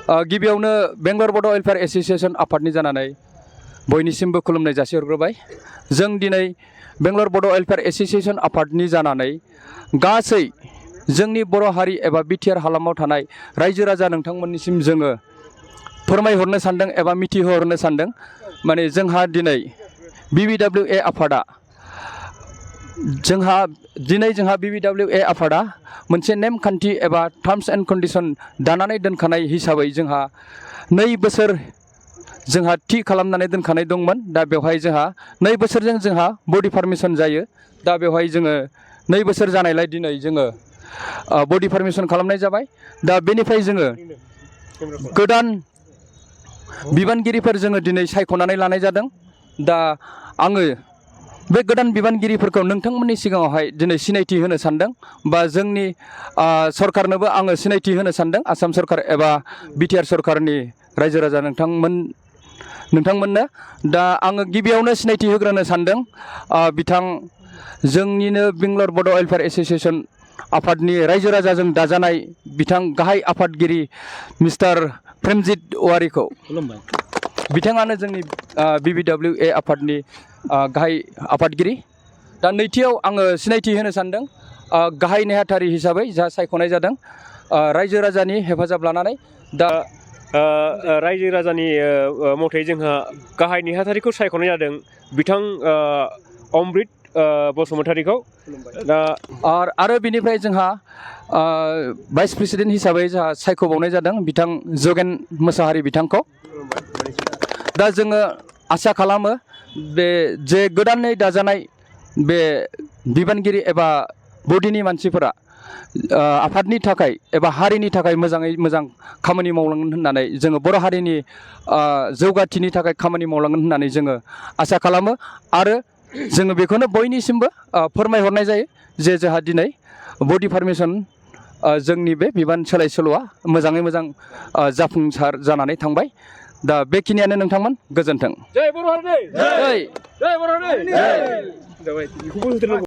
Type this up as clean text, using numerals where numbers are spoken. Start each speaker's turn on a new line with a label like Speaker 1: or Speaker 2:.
Speaker 1: गिबियावनो बेंगलर बड' welfare association आफादनि जानानै बयनिसिमबो खुलुमनाय जासिहरग्रोबाय। जों दिनै बेंगलर बड' वेलफेयार एस'सिएशन आफादनि जानानै गासै जोंनि बर' हारि एबा बिटिआर हालामाव थानाय रायजो राजा नोंथांमोननिसिम जोङो फोरमायहरनो सानदों एबा मिथिहोहरनो सानदों। माने जोंहा दिनै BBWA आफादा जोंहा BBWA आफादा मोनसे नेमखान्थि एबा टार्म्स एन्ड कन्डिशन दानानै दोनखानाय हिसाबै जोंहा 2 बोसोर जोंहा थि खालामनानै दोनखानाय दंमोन। दा बेवहाय जोंहा 2 बोसोरजों जोंहा बडि पारमिशन जायो। दा बेवहाय जोङो 2 बोसोर जानायलाय दिनै जोङो बडि पारमिशन खालामनाय जाबाय। दा बेनिफ्राय जोङो गोदान बिबानगिरिफोर जोङो दिनै सायख'नानै लानाय जादों। दा आङो बे गोदान बिबानगिरिफोरखौ नोंथांमोननि सिगाङावहाय दिनै सिनायथि होनो सानदों बा जोंनि सरकारनोबो आङो सिनायथि होनो सानदों। आसाम सरकार एबा बिटिआर सरकारनि रायजो राजा नोंथांमोननो दा आङो गिबियावनो सिनायथि होग्रोनो सानदों बिथां जोंनिनो बेंगलर बड' वेलफेयार एस'सिएशन आफादनि रायजो राजाजों दाजानाय बिथां गाहाय आफादगिरि मिस्टार प्रेमजित औवारिखौ। बिथाङानो जोंनि BBWA आफादनि गाहाय आफादगिरि। दा नैथियाव आङो सिनायथि होनो सानदों गाहाय नेहाथारि हिसाबै जा सायख'नाय जादों रायजो राजानि हेफाजाब लानानै। दा
Speaker 2: रायजो राजानि मथै जोंहा गाहाय नेहाथारिखौ सायख'नाय जादों बिथां अमृत बसुमतारीखौ। दा
Speaker 1: आरो बिनिफ्राय जोंहा भाइस प्रेसिडेन्ट हिसाबै जोंहा सायख'बावनाय जादों बिथां जगेन मोसाहारि बिथांखौ। दा जोङो आसा खालामो बे जे गोदानै दाजानाय बे बिबानगिरि एबा बडिनि मानसिफोरा आफादनि थाखाय एबा हारिनि थाखाय मोजाङै मोजां खामानि मावलांगोन होननानै जोङो बर' हारिनि जौगाथिनि थाखाय खामानि मावलांगोन होननानै जोङो आसा खालामो। आरो जोङो बेखौनो बयनिसिमबो फोरमायहरनाय जायो जे जोंहा दिनै बडि पारमिशन जोंनि बे बिबान सोलाय सोल'आ मोजाङै मोजां जाफुंसार जानानै थांबाय। दा बेखिनियानो नोंथांमोन, गोजोन्थों।
Speaker 2: जय बर' हारि,
Speaker 1: जय
Speaker 2: जय बर' हारि, जय।